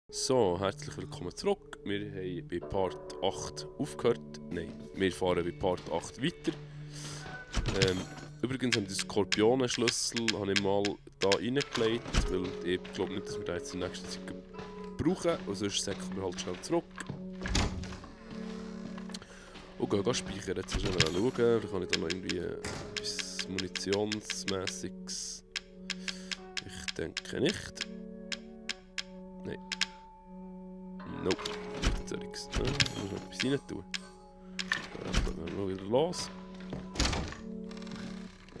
So, herzlich willkommen zurück. Wir haben bei Part 8 aufgehört. Nein, wir fahren bei Part 8 weiter. Übrigens haben wir den Skorpionenschlüssel ich mal da reingelegt, weil ich glaube nicht, dass wir den jetzt in der nächsten Zeit brauchen. Und sonst säcken wir halt schnell zurück. Und gehen speichern. Jetzt schnell schauen. Da kann ich da noch irgendwie etwas Munitionsmässiges. Ich denke nicht. Nein. Nope, nicht Zeugs. Ich muss noch etwas rein tun. Dann gehen wir wieder los.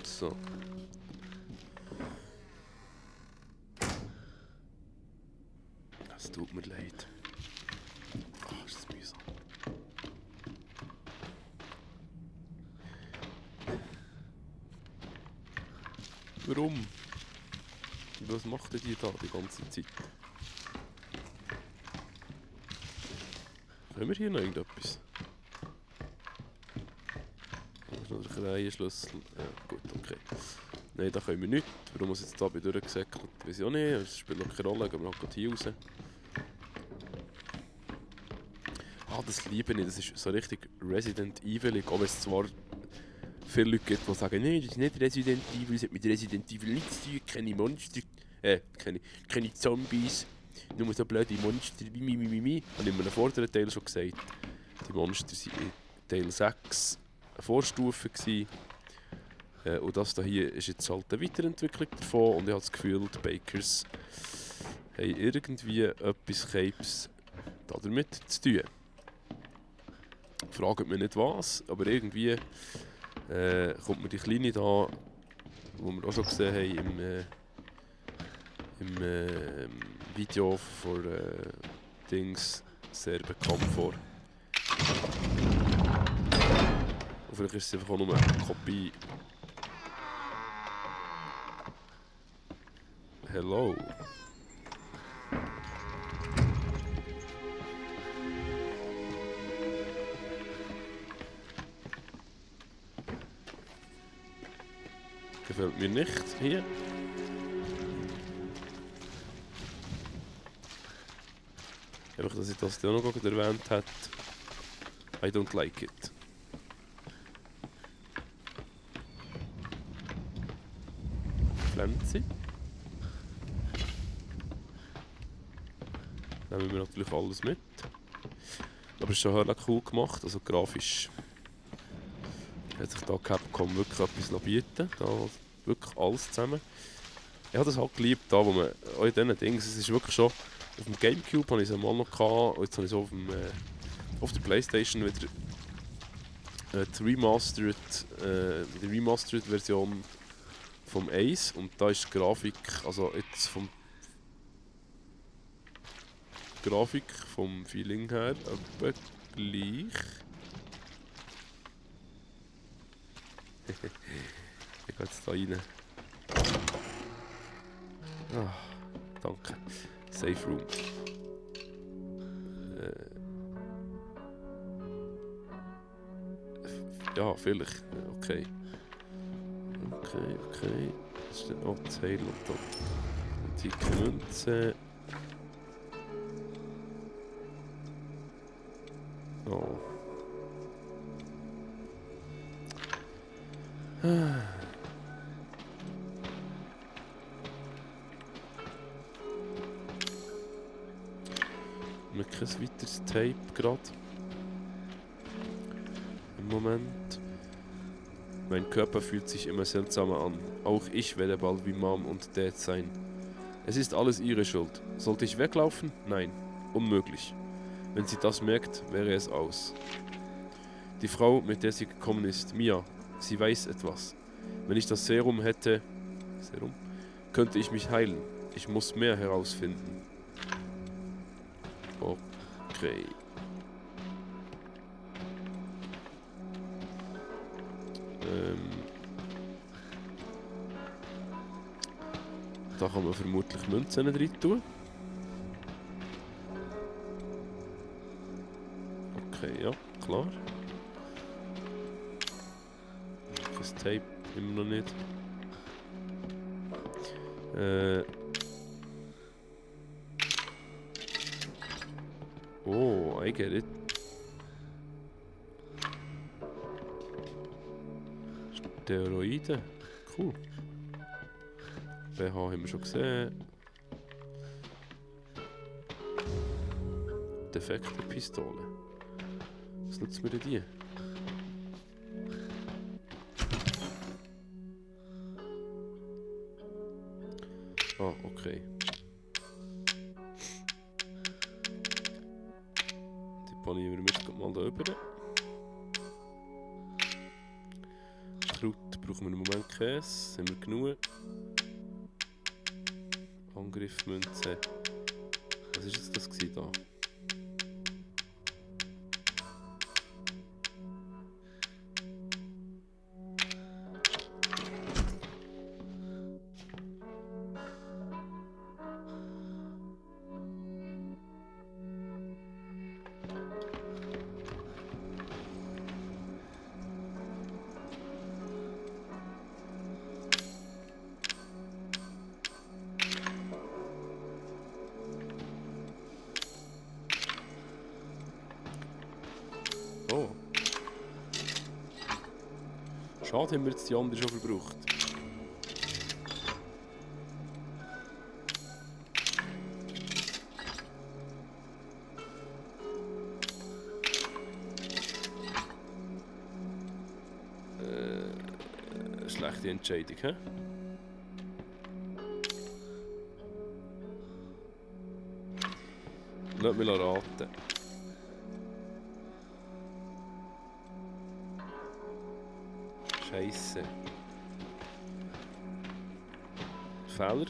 So. Es tut mir leid. Ach, ist das mühsam. Warum? Was macht ihr die da die ganze Zeit? Können wir hier noch irgendetwas? Da ist noch der Kreienschlüssel. Ja, gut, okay. Nein, da können wir nicht. Warum es jetzt da bei durchgesäckelt? Weiß ich auch nicht. Es spielt noch keine Rolle. Gehen wir halt hier raus. Ah, das liebe ich. Das ist so richtig Resident Evil. Auch wenn es zwar viele Leute gibt, die sagen, nein, das ist nicht Resident Evil. Es hat mit Resident Evil nichts zu tun. Keine Monster. Keine Zombies. Nur so blöde Monster wie mi. Und in einem vorderen Teil schon gesagt, die Monster waren in Teil 6 eine Vorstufe gewesen. Und das hier ist jetzt halt eine Weiterentwicklung davon. Und ich habe das Gefühl, die Bakers haben irgendwie etwas Krebs damit zu tun. Fragt mich nicht was, aber irgendwie kommt mir die Kleine da, wo wir auch schon gesehen haben im Video von Dings sehr bekannt vor. Und vielleicht ist es einfach auch nur eine Kopie. Hello. Gefällt mir nicht hier. Einfach, dass ich das auch noch gerade erwähnt habe. I don't like it. Pflanze. Nehmen wir natürlich alles mit. Aber es ist schon hörlich cool gemacht, also grafisch hat sich da Capcom wirklich etwas bieten. Da wirklich alles zusammen. Ich habe das halt geliebt, da wo man auch in diesen Dingen, es ist wirklich schon, auf dem Gamecube habe ich es mal noch gehabt, und jetzt habe ich es auf der Playstation wieder die remastered Version vom Ace, und da ist die Grafik, also jetzt vom Feeling her etwa gleich. Ich gehe jetzt da rein. Ah, danke. Safe Room. Ja, vielleicht. Okay. Okay. Das ist dann auch das Heil und da. Antike Münze. Oh. Wir haben kein weiteres Tape gerade. Im Moment. Mein Körper fühlt sich immer seltsamer an. Auch ich werde bald wie Mom und Dad sein. Es ist alles ihre Schuld. Sollte ich weglaufen? Nein. Unmöglich. Wenn sie das merkt, wäre es aus. Die Frau, mit der sie gekommen ist, Mia, sie weiß etwas. Wenn ich das Serum hätte, könnte ich mich heilen. Ich muss mehr herausfinden. Okay. Da kann man vermutlich Münzen drin tun. Okay, ja, klar. Das Tape immer noch nicht. I get it. Steroide. Cool. BH haben wir schon gesehen. Defekte Pistole. Was nutzt mir denn die? Ah, okay. Die panieren wir jetzt mal da rüber. Kraut brauchen wir im Moment Käse. Haben wir genug? Angriffmünze. Was war jetzt das da? Oh. Schade, haben wir jetzt die andere schon verbraucht. Schlechte Entscheidung, hä? Lass mich raten. Scheisse. Fehler.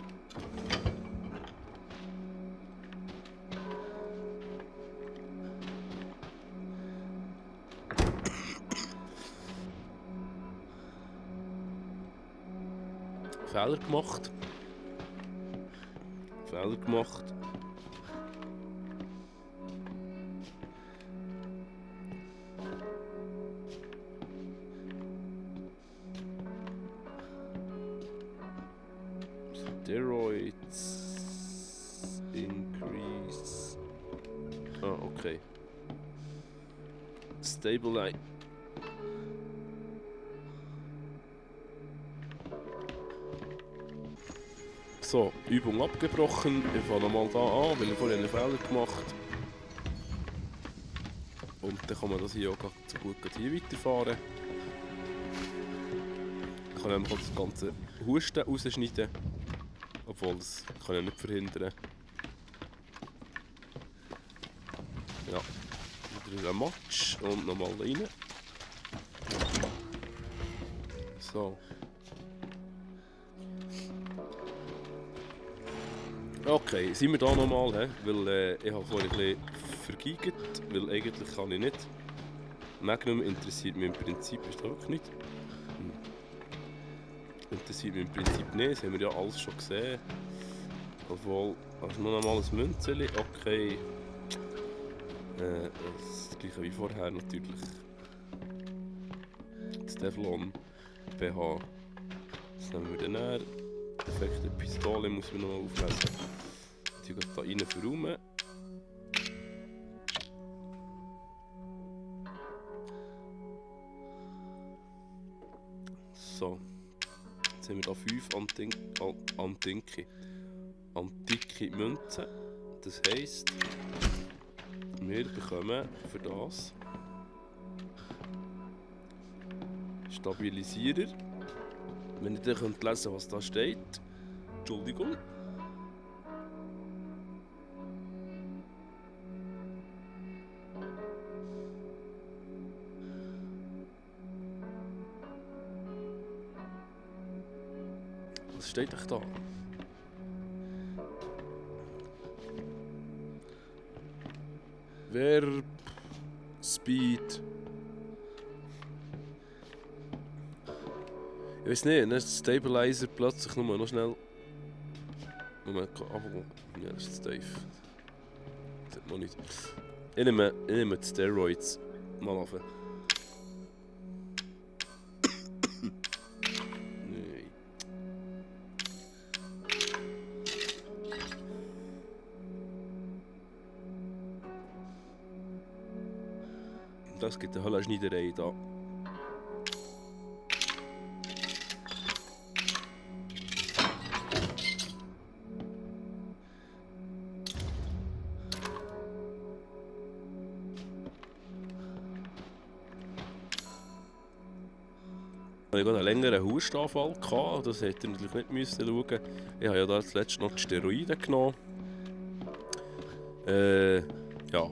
Fehler gemacht. Fehler gemacht. Steroids increase. Ah, okay. Stabilize. So, Übung abgebrochen. Ich fange nochmal da an, weil ich vorhin einen Fehler gemacht. Und dann kann man das hier auch so gut hier weiterfahren. Ich kann nämlich auch das ganze Husten rausschneiden. Obwohl, das kann ich nicht verhindern. Ja, wieder ein Match und nochmal rein. So. Okay, sind wir da nochmal, weil ich habe vorhin ein bisschen vergeigt, weil eigentlich kann ich nicht. Magnum interessiert mich im Prinzip, ist das wirklich nicht? Interessiert mich im Prinzip nicht, das haben wir ja alles schon gesehen. Obwohl, also noch einmal ein Münzeli, okay. Das gleiche wie vorher natürlich. Das Teflon, BH. Das nehmen wir dann näher. Defekte Pistole muss man noch mal auflesen. Die geht da rein verräumen. So. Jetzt haben wir da 5 antike Münzen. Das heisst, wir bekommen für das Stabilisierer. Wenn ihr dann lesen könnt, was da steht. Entschuldigung. Was steht euch da? Verb, Speed. Ich weiß nicht, dann ist der Stabilizer plötzlich nur noch schnell. Moment, ja, das ist Dave. Das sieht man nicht. Ich nehme die Steroids mal auf. Nein. es gibt eine Höllenschneiderei da. Ich hatte einen längeren Hustenanfall, das hätte ihr natürlich nicht müssen schauen. Ich habe ja da zuletzt noch die Steroide genommen. Ja.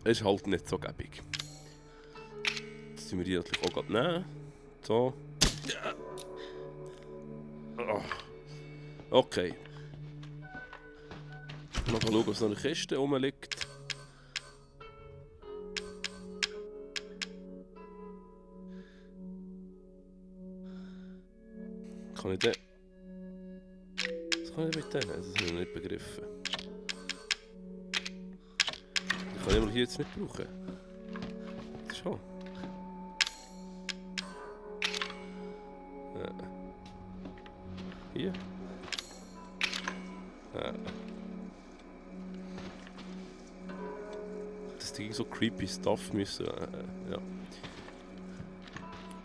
Ist halt nicht so gäbig. Jetzt müssen wir die natürlich auch gerade nehmen. So. Okay. Mal schauen, ob es noch eine Kiste rumliegt. Kann ich den... Was kann ich mit denen? Das habe ich noch nicht begriffen. Ich kann ich mal hier jetzt nicht brauchen. Schon. Hier. Das Ding so creepy Stuff müssen. Ja.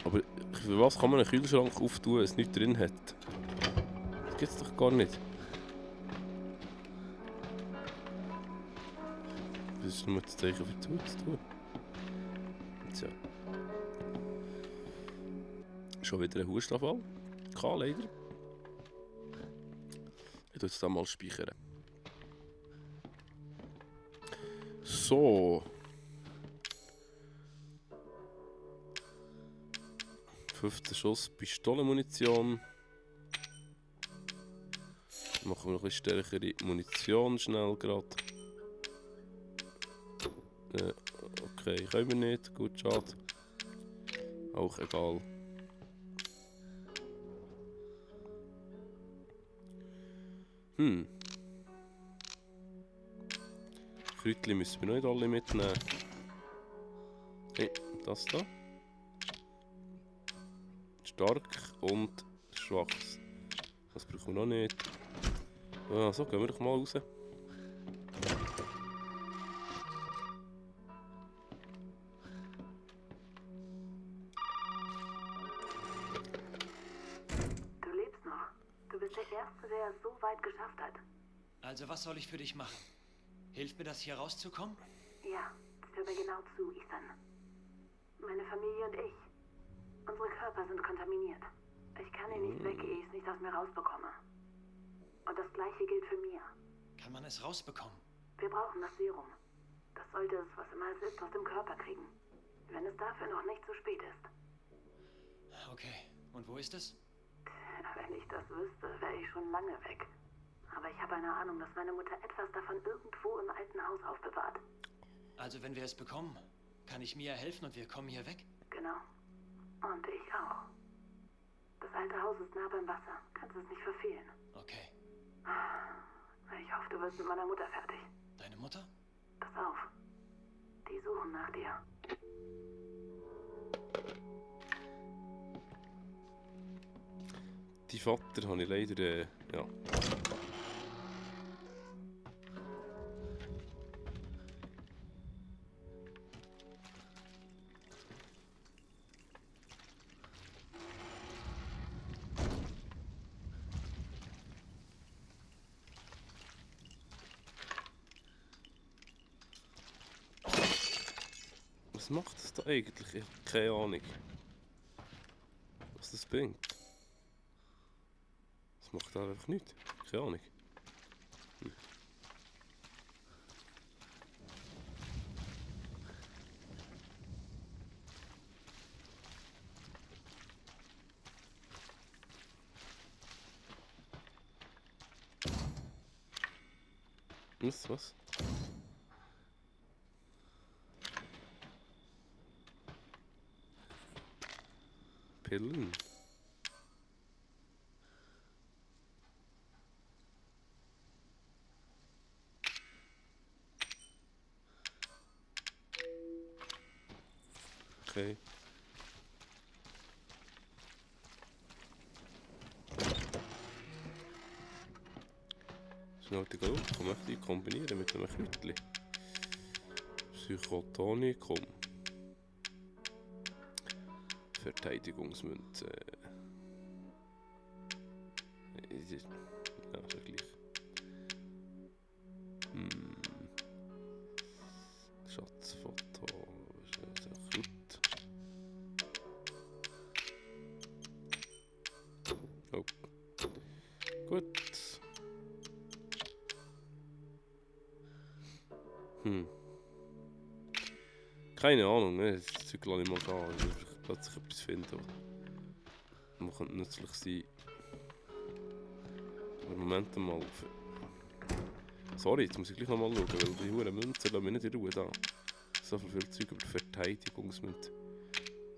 Aber für was kann man einen Kühlschrank auftun, wenn es nichts drin hat? Das gibt's doch gar nicht. Das ist nur das Zeichen für zu tun. So. Schon wieder ein Hustenanfall. Leider. Ich tue es dann mal speichern. So. 15 Schuss Pistolenmunition. Machen wir noch ein bisschen stärkere Munition schnell gerade. Okay, können wir nicht. Gut, schade. Auch egal. Kräutchen müssen wir noch nicht alle mitnehmen. Hey, das da. Stark und schwaches. Das brauchen wir noch nicht. Ah, so, gehen wir doch mal raus. Du lebst noch. Du bist der Erste, der es so weit geschafft hat. Also was soll ich für dich machen? Hilft mir das hier rauszukommen? Ja, hör mir genau zu, Ethan. Meine Familie und ich. Unsere Körper sind kontaminiert. Ich kann ihn nicht weg, ehe ich es nicht aus mir rausbekomme. Und das Gleiche gilt für mir. Kann man es rausbekommen? Wir brauchen das Serum. Das sollte es, was immer es ist, aus dem Körper kriegen. Wenn es dafür noch nicht zu spät ist. Okay, und wo ist es? Wenn ich das wüsste, wäre ich schon lange weg. Aber ich habe eine Ahnung, dass meine Mutter etwas davon irgendwo im alten Haus aufbewahrt. Also wenn wir es bekommen, kann ich Mia helfen und wir kommen hier weg? Genau. Und ich auch. Das alte Haus ist nah beim Wasser. Kannst es nicht verfehlen. Okay. Ich hoffe, du wirst mit meiner Mutter fertig. Deine Mutter? Pass auf. Die suchen nach dir. Die Vater habe ich leider, ja. Was macht das da eigentlich? Ich habe keine Ahnung. Was das bringt. Das macht da einfach nichts. Keine Ahnung. Was? Pillen. Okay. Schnell die Gruppe, kann man die kombinieren mit einem Kräutchen. Psychotonikum. Verteidigungsmünze. Ja, ist ja gleich. Schatzfoto. Ist ja sehr gut. Oh. Gut. Keine Ahnung, ne? Das Zeug lasse ich mal gehen. Ich will plötzlich etwas finden. Das könnte nützlich sein. Aber Moment mal. Sorry, jetzt muss ich gleich nochmal schauen, weil die Huren Münzen lassen mich nicht in Ruhe da. So viel Zeug über Verteidigungsmünzen.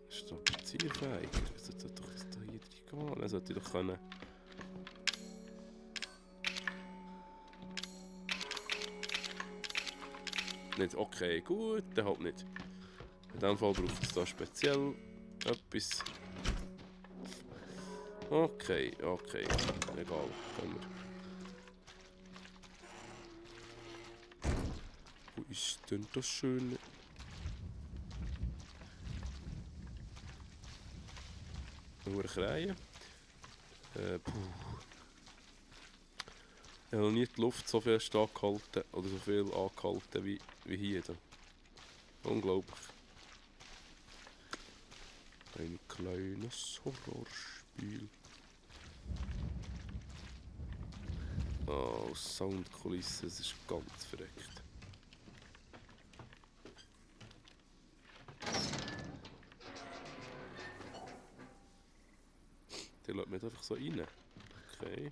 Strapazierfähig. Das sollte doch das da hier drin gehen. Das sollte ich doch können. Nicht. Okay, gut, dann halt nicht. In diesem Fall braucht es da speziell etwas. Okay, okay. Egal, können wir. Wo ist denn das Schöne? Nur Kreien. Ich habe noch nie die Luft so fest angehalten oder so viel angehalten wie hier. Da. Unglaublich. Ein kleines Horrorspiel. Oh, Soundkulisse, es ist ganz verreckt. Der lässt mich einfach so rein. Okay.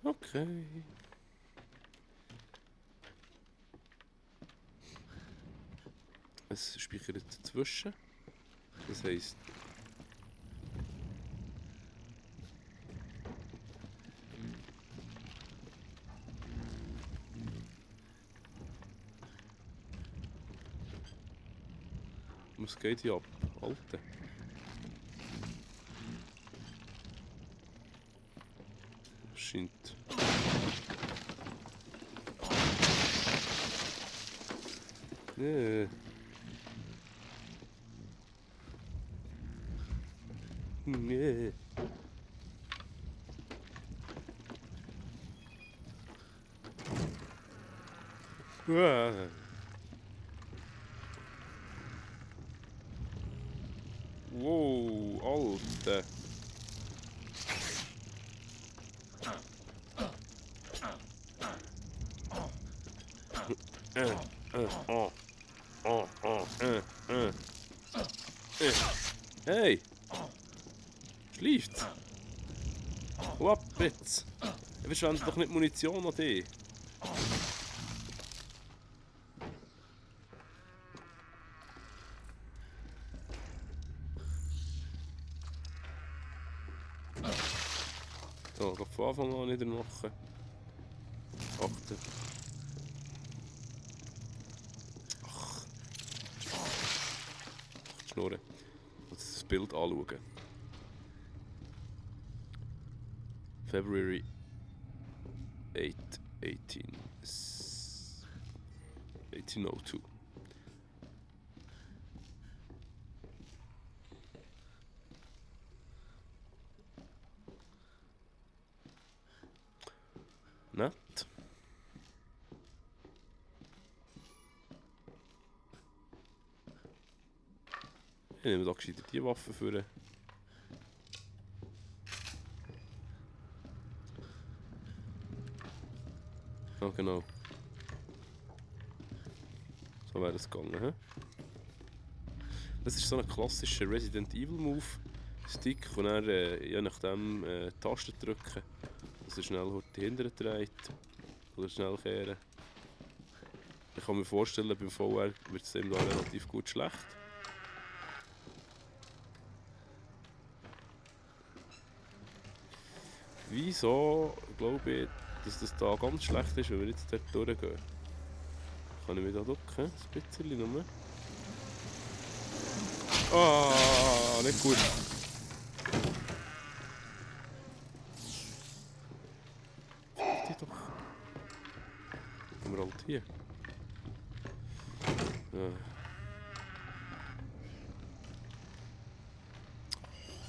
Okay. Es speichert dazwischen. Das heisst. Was geht hier ab? Alter. Scheint. Nee. Nee. Wow, Alter. Hey! Schleift's? Hau ab, Fritz! Ich verschwende doch nicht Munition an dich! So, doch von Anfang an nicht machen. Achten. Ach. Schnurren. Jetzt das Bild anschauen. February 8, 1802. Nett. Ich nehme da gescheiter die Waffe für. Ah, genau. So wäre es gegangen, he? Das ist so ein klassischer Resident Evil Move. Stick und dann je nachdem Tasten drücken, dass er schnell die Hinteren dreht oder schnell kehren. Ich kann mir vorstellen, beim VR wird es dem da relativ gut schlecht. Wieso glaube ich, dass das da ganz schlecht ist, wenn wir jetzt dort durchgehen? Kann ich mich da ducken? Ein bisschen nur. Ah, nicht gut. Die doch. Haben wir halt hier. Ja.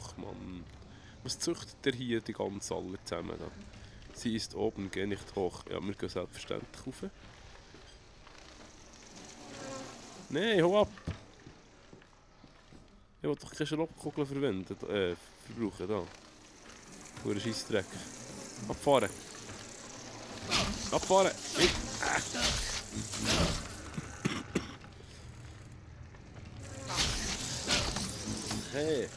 Ach Mann. Was züchtet der hier die ganze alle zusammen da? Sie ist oben, geh nicht hoch. Ja, wir gehen selbstverständlich rauf. Nein, hau ab! Ich will doch keine Schraubkugeln verbrauchen da. Nur ein Scheissdreck. Abfahren! Abfahren! Ich. Hey!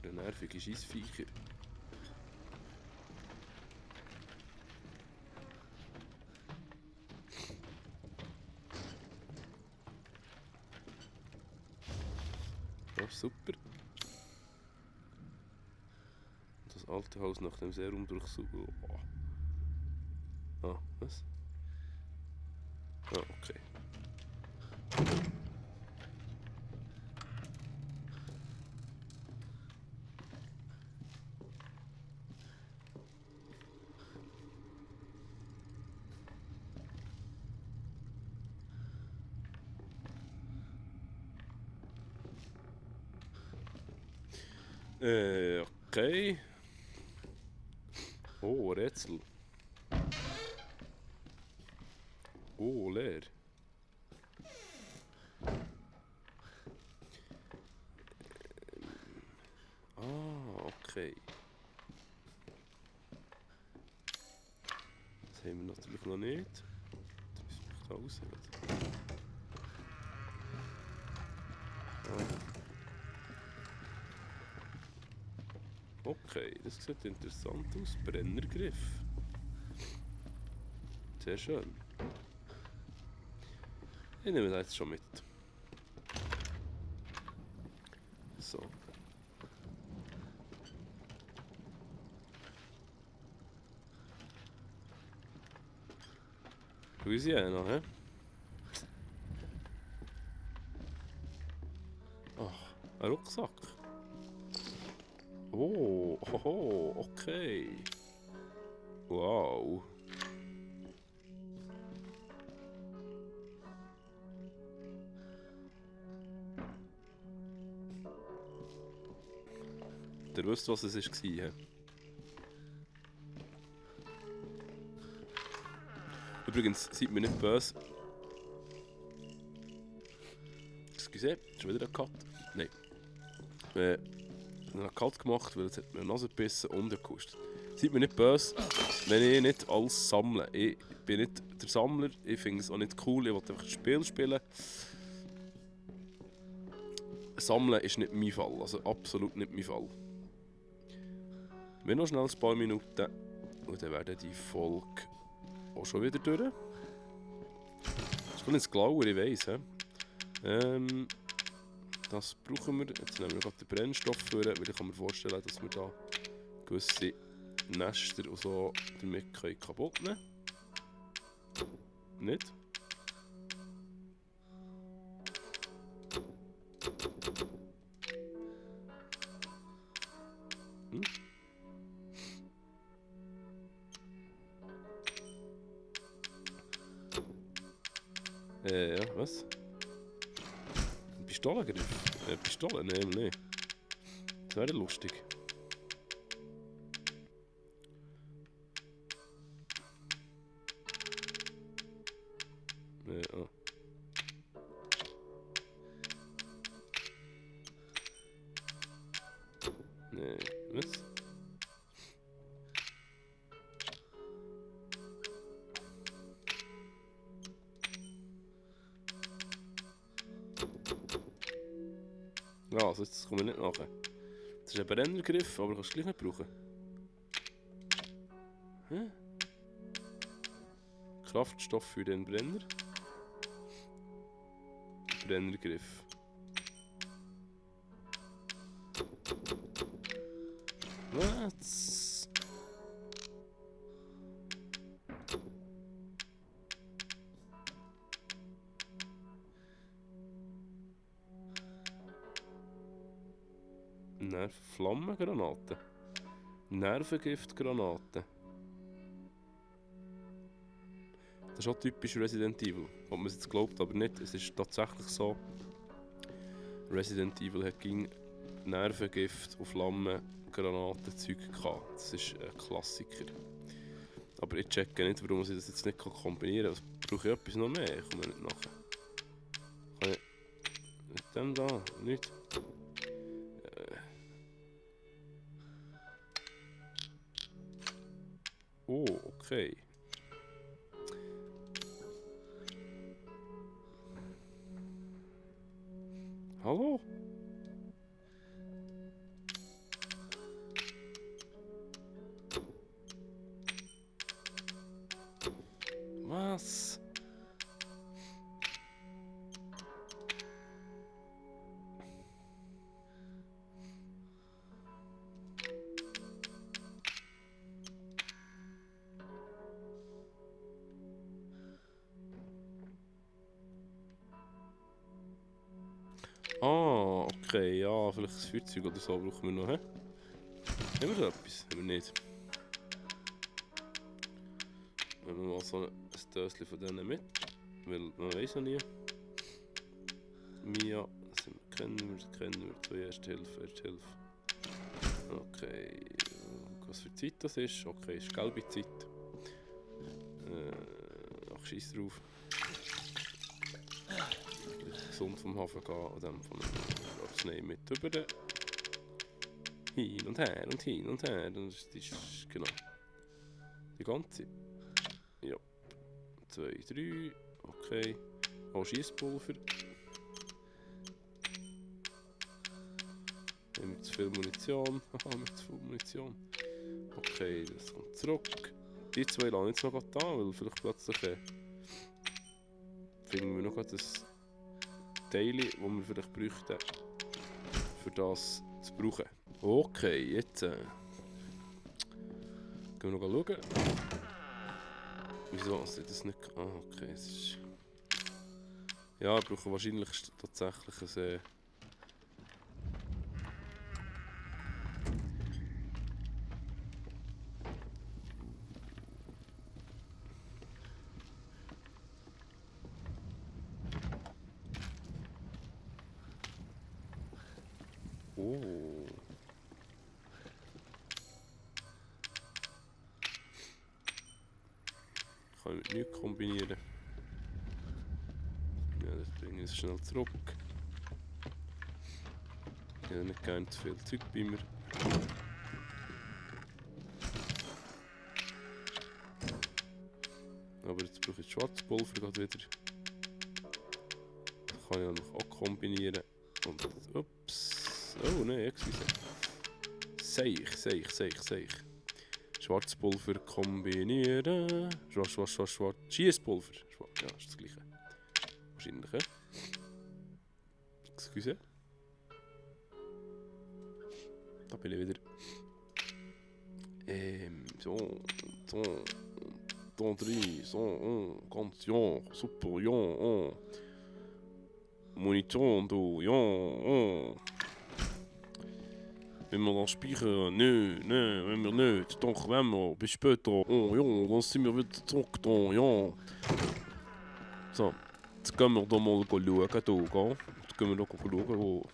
Eine nervige Scheissviecher. Ja, super. Das alte Haus nach dem Serum durchsuchen. Oh. Ah, was? Ah, okay. Okay. Oh, Rätsel. Oh, leer. Okay. Das haben wir natürlich noch nicht. Das müssen wir da rausheben. Okay, das sieht interessant aus. Brennergriff. Sehr schön. Ich nehme das jetzt schon mit. So. Louisiana, hä? Ach, ein Rucksack. Oh, hoho, okay. Wow. Ihr wisst, was es war, hä? Übrigens, seid mir nicht böse. Excuse, schon wieder ein Cut? Nein. Ich habe einen Cut gemacht, weil es hat mir die Nase gebissen und gekostet. Seid mir nicht böse, wenn ich nicht alles sammle. Ich bin nicht der Sammler, ich finde es auch nicht cool, ich will einfach ein Spiel spielen. Sammeln ist nicht mein Fall, also absolut nicht mein Fall. Wir noch schnell ein paar Minuten und dann werden die Folge auch schon wieder durch. Das ist ins Glauer, ich weiss. Das brauchen wir. Jetzt nehmen wir gerade den Brennstoff vor, weil ich kann mir vorstellen, dass wir da gewisse Nester und so damit kaputt nehmen können. Nicht? Ja, was? Ein Pistolengriff? Pistole? Nee. Das wäre lustig. Ja. Nee, was? Ja, also jetzt komme ich nicht nachher. Das ist ein Brennergriff, aber kannst du gleich nicht brauchen. Hä? Kraftstoff für den Brenner. Brennergriff. Was? Flammengranaten. Nervengiftgranaten. Das ist auch typisch Resident Evil. Ob man es jetzt glaubt, aber nicht. Es ist tatsächlich so. Resident Evil hat gegen Nervengift und Flammengranaten-Zeug gehabt. Das ist ein Klassiker. Aber ich checke nicht, warum ich das jetzt nicht kombinieren kann. Brauche ich etwas noch mehr? Ich komme nicht nachher. Kann ich mit dem da? Nicht? Oh, okay. Hallo? Was? Ah, okay, ja, vielleicht ein Feuerzeug oder so brauchen wir noch, hä? Haben wir so etwas? Haben wir nicht. Nehmen wir mal so ein Döschen von denen mit, weil man weiss ja nie. Mia, das kennen wir, so Erste Hilfe. Okay, was für Zeit das ist? Okay, ist gelbe Zeit. Ach, scheiß drauf. Gesund vom Hafen gehen und dann von dem Schnee mit rüber. Hin und her und hin und her. Das ist genau. Die ganze. Ja. 2, 3. Okay. Auch Schiesspulver. Haben wir zu viel Munition? Haha, wir haben zu viel Munition. Okay, das kommt zurück. Die zwei lassen jetzt noch da, weil vielleicht plötzlich finden wir noch das Teile, das wir vielleicht bräuchten, für das zu brauchen. Okay, jetzt gehen wir noch schauen. Wieso hast du das nicht? Ah, okay, es ist... Ja, wir brauchen wahrscheinlich tatsächlich ein... Oh. Kann ich mit nichts kombinieren. Ja, das bringe ich schnell zurück. Ich habe nicht gerne zu viel Zeug bei mir. Aber jetzt brauche ich Schwarzpulver gerade wieder. Das kann ich auch kombinieren. Und ups. Oh nein, excuse. Seich. Schwarzpulver kombinieren. Schwarz. Schiesspulver. Ja, ist das gleiche. Wahrscheinlich, ja. Excuse. Da bin ich wieder. Ton 3, ganz ja, super, ja, Munition, du, ja, Wenn wir dann speichern, nee, wenn wir nicht, doch wenn wir, bis später, oh ja, dann sind wir wieder zurück, da, ja. So, jetzt können wir da mal schauen, gell? Jetzt können wir da schauen, wo...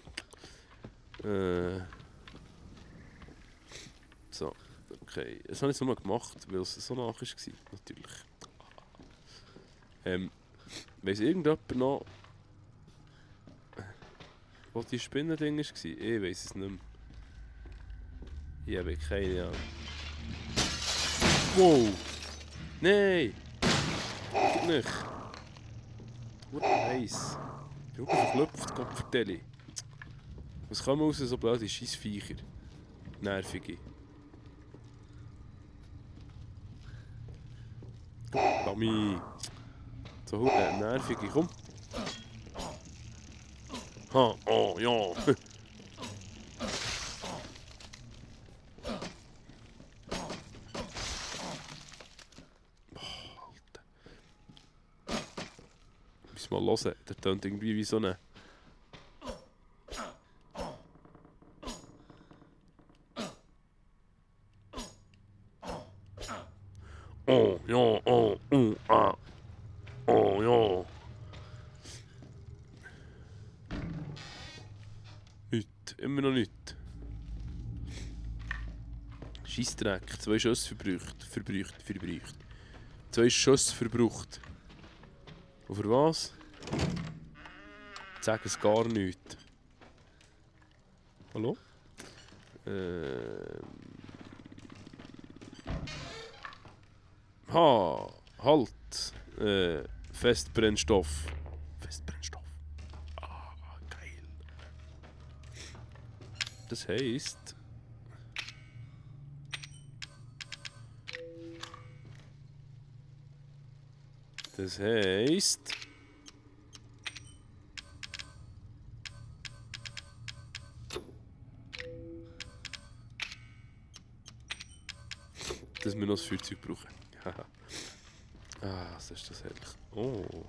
So, okay. Das habe ich so mal gemacht, weil es so nach war, natürlich. Weiss irgendjemand noch, wo die Spinnending war? Ich weiss es nicht mehr. Ich habe keine Ahnung. Wow! Nein! Nicht! What nice! Ich bin wirklich verklopft, Gott vertelle. Was kommen raus so blöde Scheissviecher? Nervige. Dummy! So nervige, komm! Ha, oh, ja! Mal hören, der tönt irgendwie wie so eine... Oh, ja, oh, ah. Oh, ja. Nicht, immer noch nicht. Scheissdreck, 2 Schüsse verbraucht. 2 Schüsse verbraucht. Und für was? Sag es gar nicht. Hallo? Halt. Festbrennstoff. Festbrennstoff. Ah, geil. Das heisst... dass wir noch das Feuerzeug brauchen. Was ist das herrlich. Oh.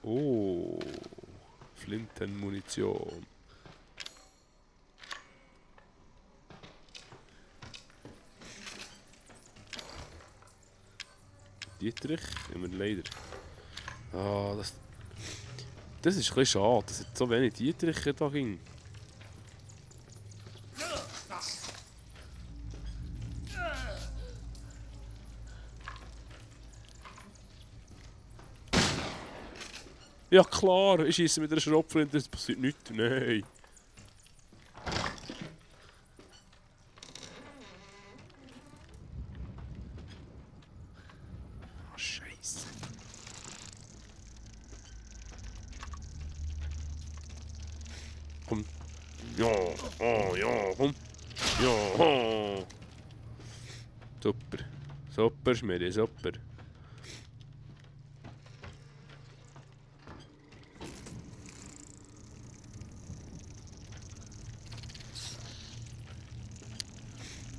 Oh. Flintenmunition. Dietrich, immer leider. Das ist ein bisschen schade, dass es so wenig Dietrich da ging. Ja klar, ich schieße mit einer Schrotflinte, das passiert nichts. Nein. Ah, Scheiße. Komm. Ja, oh ja, komm. Ja, oh. Super. Super, Schmiri, super.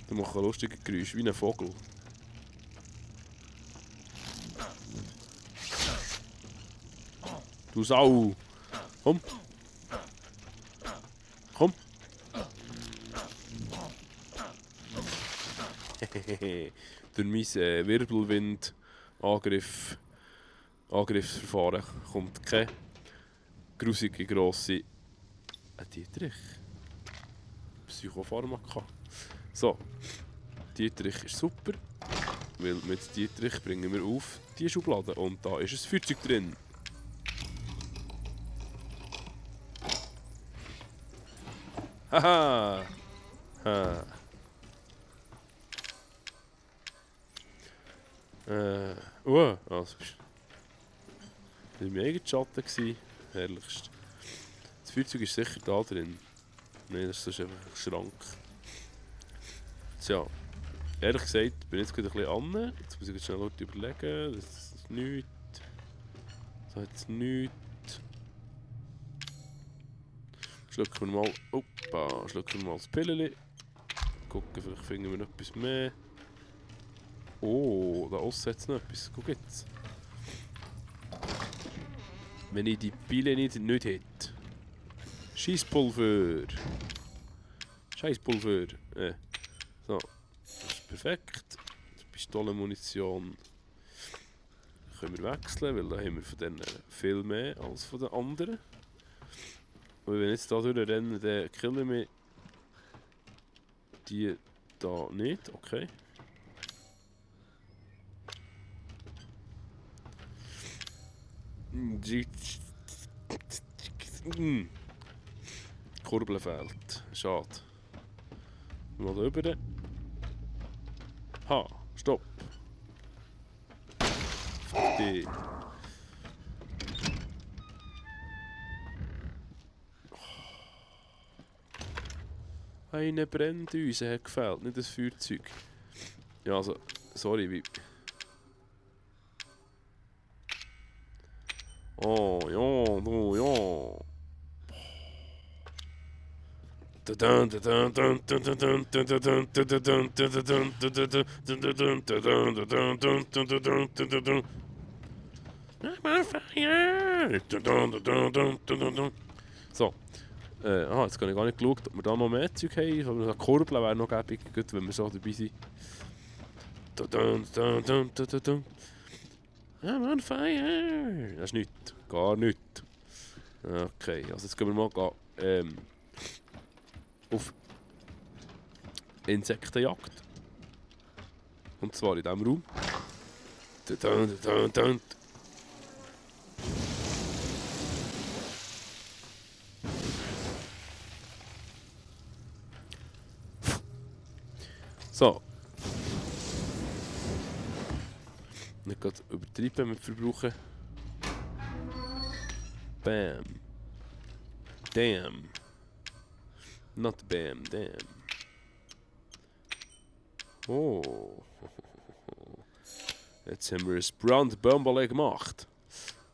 Der macht ein lustiges Geräusch, wie ein Vogel. Du Sau! Komm! Komm! Durch mein Wirbelwind-Angriffsverfahren kommt keine grusige grosse Dietrich. Psychopharmaka. So, Dietrich ist super, weil mit Dietrich bringen wir auf die Schublade und da ist ein Feuerzeug drin. Haha! Ha. Das war mein eigener Schatten gewesen. Herrlichst. Das Feuerzeug ist sicher da drin. Nein, das ist einfach ein Schrank. Tja, ehrlich gesagt bin ich jetzt gerade ein bisschen an. Jetzt muss ich jetzt schnell laut überlegen. Das ist nichts. Das hat jetzt nichts. Schlucken wir mal. Opa, schlucken wir mal das Pilleli. Gucken, vielleicht finden wir noch etwas mehr. Oh, da aussen hat es noch etwas. Guck jetzt. Wenn ich die Pille nicht hätte. Scheisspulver. Scheisspulver. So, das ist perfekt. Die Pistolenmunition können wir wechseln, weil da haben wir von denen viel mehr als von den anderen. Und wenn wir jetzt hier durchrennen, dann killen wir die da nicht. Okay. Kurbel fehlt. Schade. Mal da rüber. Ha, stopp. Fertig. Eine Brenndüse hat gefehlt, nicht das Feuerzeug. Ja, also, sorry, wie... Oh, ja, du, ja. So, Jetzt habe ich gar nicht geschaut, ob wir da noch mehr Zeug haben. Aber eine Kurbel wäre noch gäbig, gut, wenn wir so dabei sind. I'm on fire! Das ist nichts. Gar nichts. Okay, also jetzt gehen wir mal auf Insektenjagd. Und zwar in diesem Raum. So. Nicht gerade übertreiben mit Verbrauchen. Bam. Damn. Not bam, damn. Oh. Jetzt haben wir ein Brandbomberle gemacht.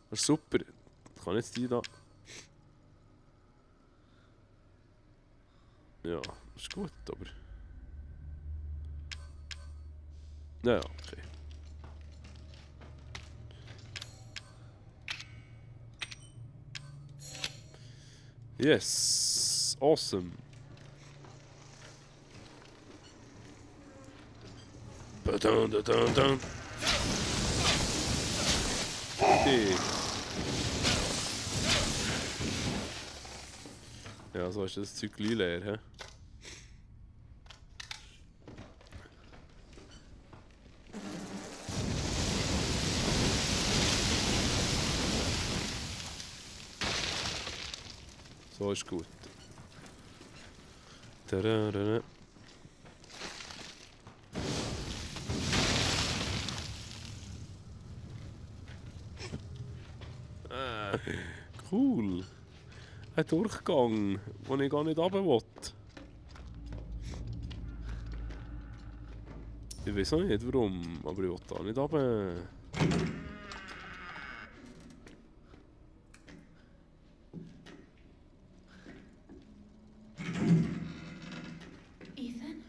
Das ist super. Ich kann jetzt die da. Ja, das ist gut, aber. Ja, okay. Yes, awesome. Okay. Ja, so ist das Zeug leer, hä? So ist gut. Tadadada. Cool. Ein Durchgang, den ich gar nicht runter will. Ich weiß auch nicht warum, aber ich will da nicht runter. Ethan?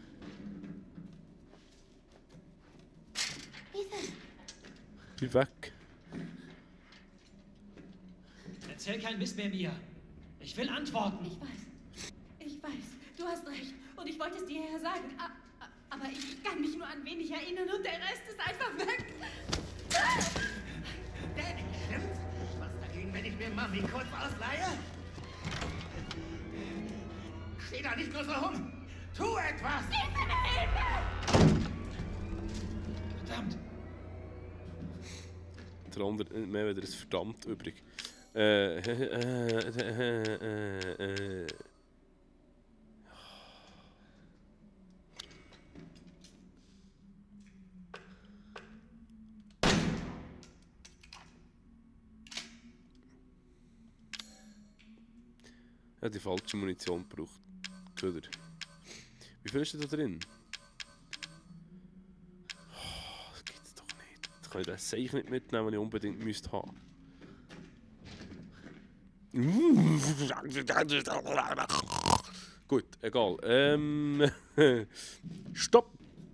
Ethan? Bin weg. Erzähl keinen Mist mehr, Mia. Ich will Antworten. Ich weiß, du hast recht. Und ich wollte es dir ja sagen. Aber ich kann mich nur an wenig erinnern und der Rest ist einfach weg. Danny, stimmt's? Was dagegen, wenn ich mir Mami kurz ausleihe? Steh da nicht nur so rum! Tu etwas! Verdammt. Der andere mehr wieder ein verdammt übrig. Ja, die falsche Munition gebraucht. Köder. Wie viel ist da drin? Oh, das gibt's doch nicht. Das kann ich das Seich nicht mitnehmen, was ich unbedingt müsste haben. Gut, egal. Stopp!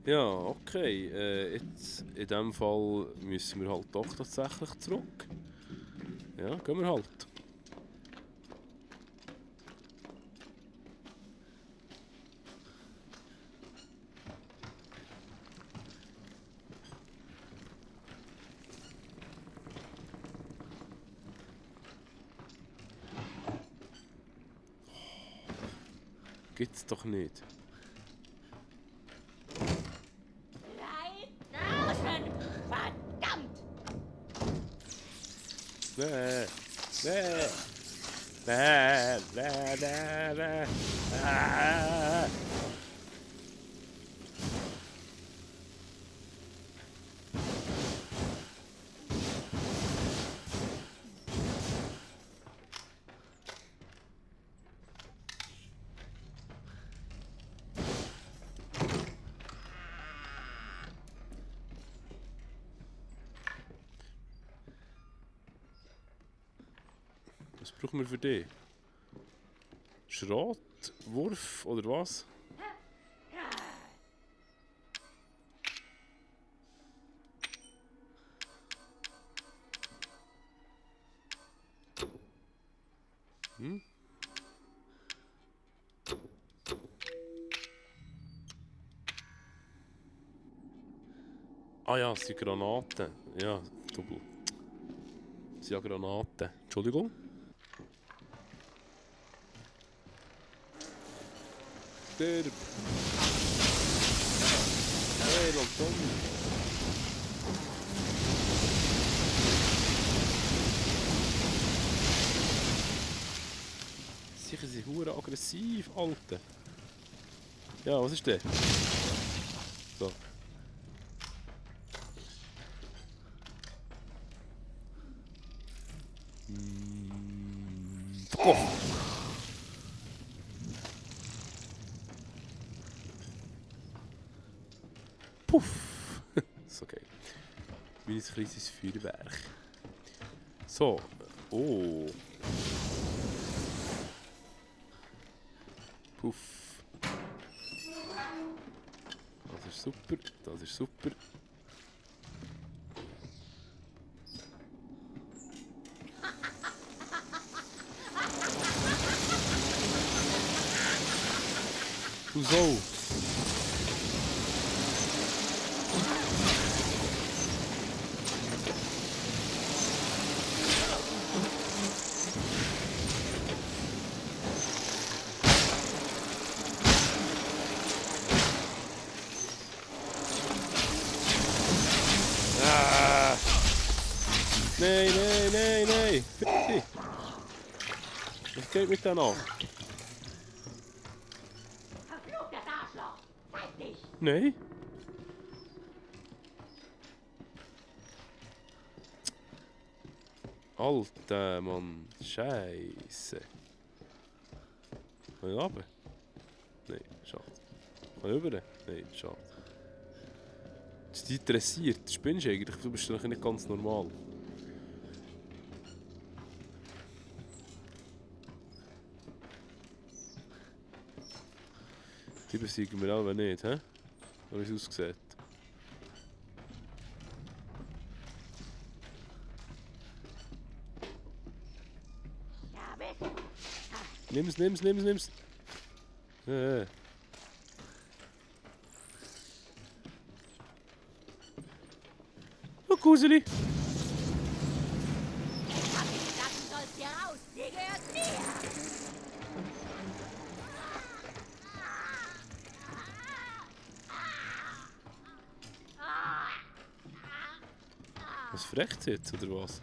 Ja, okay. Jetzt, in dem Fall müssen wir halt doch tatsächlich zurück. Ja, gehen wir halt. Gibt's doch nicht. Draußen! Verdammt! Nee. Nee. Nee. Nee. Nee. Nee. Ah. Was brauchen wir für die? Schrot? Wurf oder was? Hm? Ah ja, es sind Granaten. Ja, Double. Es sind ja Granaten. Entschuldigung. Stirb! Hey, langsam! Sicher sind sie hure aggressiv, Alter. Ja, was ist der? So. Oh. Puff! Ist okay. Wie ein kleines Feuerwerk. So. Oh. Puff. Das ist super. Das ist super. Hoezo? Ah. Nee, nee, nee, nee. Fick. Was geht mit denen an? Verfluchtes Arschloch! Zeig dich! Nee. Alter Mann, Scheiße. Kann ich runter? Nein, schade. Kann ich rüber? Nein, schade. Das ist dich interessiert. Spinnst du eigentlich? Du bist doch nicht ganz normal. Die besiegen wir alle nicht, hä? Wie es aussieht. Ja, bitte! Nimm's. Oh, Kuseli. Lassen sollst hier raus! Die gehört mir! Was frecht jetzt, oder was?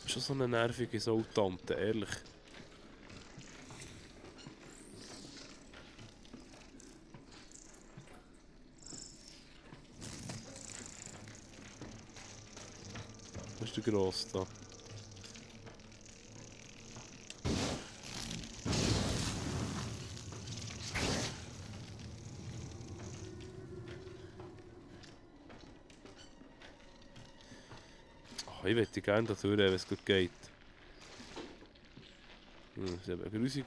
Schon so eine nervige Tante, ehrlich. Was ist der Grosse da? Oh, ich möchte gerne da durch, wenn es gut geht. Das ist eben grusig.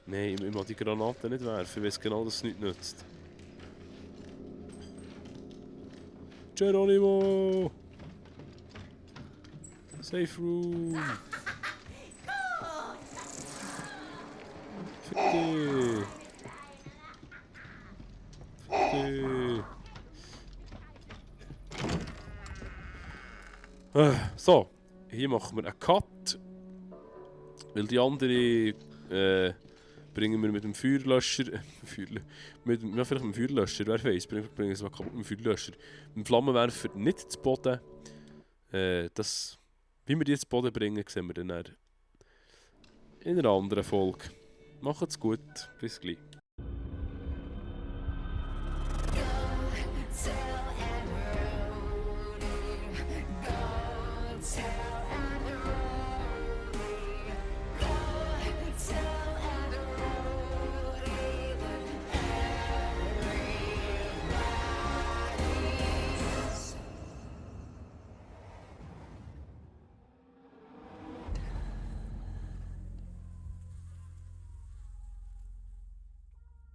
Nein, ich mag die Granaten nicht werfen, ich weiß genau, dass es nichts nützt. Geronimo! Safe Room! Fick dich! Fick dich! So, hier machen wir einen Cut. Weil die andere bringen wir mit dem Feuerlöscher. Ja, vielleicht mit dem Feuerlöscher, wer weiß, bringen wir es mal kaputt mit dem Feuerlöscher. Mit dem Flammenwerfer nicht zu Boden. Wie wir die zu Boden bringen, sehen wir dann in einer anderen Folge. Macht's gut, bis gleich.